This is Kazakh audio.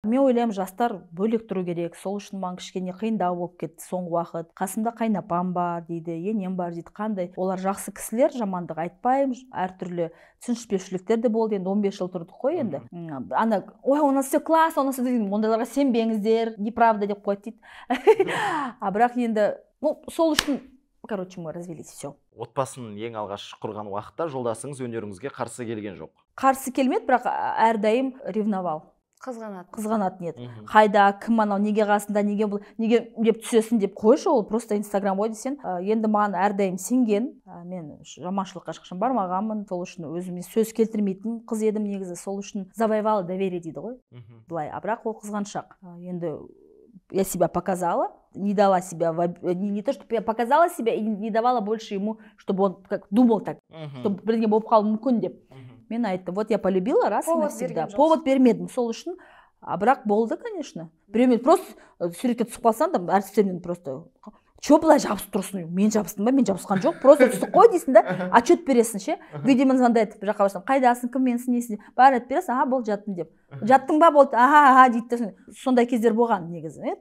Мен ойлаймын, жастар бөлек тұру керек. Сол үшін маған кішкене қиындау болып кетті соңғы уақыт. Қасымда қайнапам бар дейді, енем бар дейді. Қандай олар жақсы кісілер, жамандық айтпаймын. Әртүрлі түсініспеушіліктер де болды енді, 15 жыл тұрдық қой енді. Ана «Ой, у нас все классно, у нас», ондайларға сенбеңіздер, неправда деп қояды дейді. А бірақ енді, ну, сол үшін, короче, мы развелись, все. Отбасын ең алғаш құрған уақытта жолдасыңыз өнеріңізге қарсы келген жоқ? Қарсы келмеді, бірақ әрдайым ревновал. Қызғанады. Қызғанатын еді. Қайда, кім анау, неге қасында, неге бұл, неге деп түсесің деп. Қойшы, ол просто Инстаграм ғой десең. Енді маған әрдайым сенген. Мен жаманшылыққа ешқашан бармағанмын, сол үшін өзіме сөз келтірмейтін қыз едім негізі. Сол үшін завоевала доверие дейді ғой былай. А бірақ ол қызғаншақ. Енді я себя показала, не дала себя не то что я показала себя и не давала больше ему, чтобы он как думал так, чтобы бірдеңе болып қалуы мүмкін деп. Мен айттым: «Вот я полюбила раз и Повод навсегда». берген жоқсыз. Повод бермедім сол үшін. А бірақ болды, конечно, біреумен просто суретке түсіп қалсаң да, әртістермен просто: «Че, былай жабысып тұрсың?» «Мен жабыстым ба? Мен жабысқан жоқ, просто түстік қой», — дейсің да, отчет бересің ше. Видеомен звондайды бір жаққа барсам: «Қайдасың, кімменсің, несің?» Бәрін айтып бересің: «Аха, болды, жаттым», — деп. «Жаттың ба? Болды, аха, аха», — дейді да. Сондай кездер болған негізі.